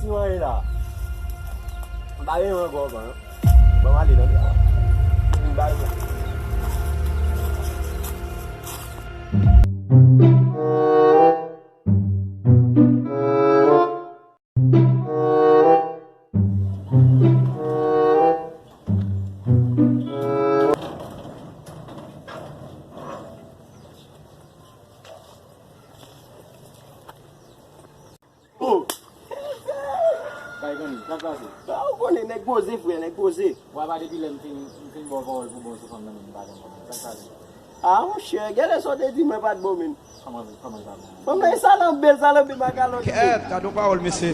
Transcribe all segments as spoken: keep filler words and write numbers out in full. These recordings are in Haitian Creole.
Si w anyen la. M pa gen ankò, non. Bon, m ale, tande. M ba yo la. Oh! Bay zanmi, sa k pase? Ba, ou konnen, nèg poze, frè, nèg poze. Wa pa depi lè m fin, m fin ba w pawòl pou bon sou fanm nan, men m pa janm konprann. Sa k pase? Ah, monchè, genlè sa w te di mwen pa t bon, menm. Kòman, kòman sa bon? Fanm nan e salanbe, salanbe makalòt. Kèt, gad yon pawòl, mesye.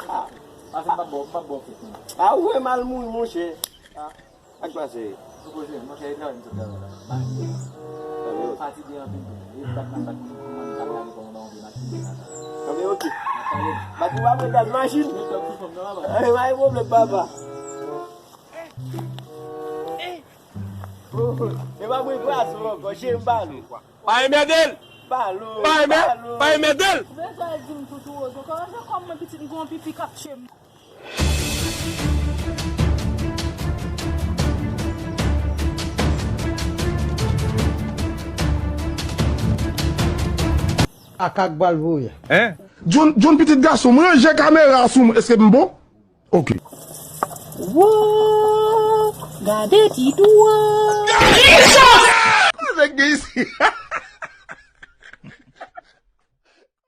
Ah. Pase m p ap ba w, m p ap ba w fèt, non. Ah, ou vre mal moun, monchè. Ah. Ak pase. Sou koze, monchè, e travay m sot travay la. Ba, fatige anpil tou. E bat nan bat pou mwen, m ta prale kòman ba yon vye machin de la. Anben, oke. N ap pale. Bat ou pa mwen gad machin. Mwen t ap sou fanm nan, papa. E pa gen pwoblèm, papa. Oh, e pa mwen kraze w ankò, cheri, m ba nou. Pa enmède l! Ba nou, pa enmè-, ba nou. Pa enmède l! Ou bezwen al di m toutou, Rozo. Kòman fè kòm mwen pitit m gon pipi k ap tchwe m? Akak bal voye. Hein? John, John pitit gason, m ranje kamera sou mwen, èske m bon? Ok. Wo, gade ti dwa. Nèg gen isi.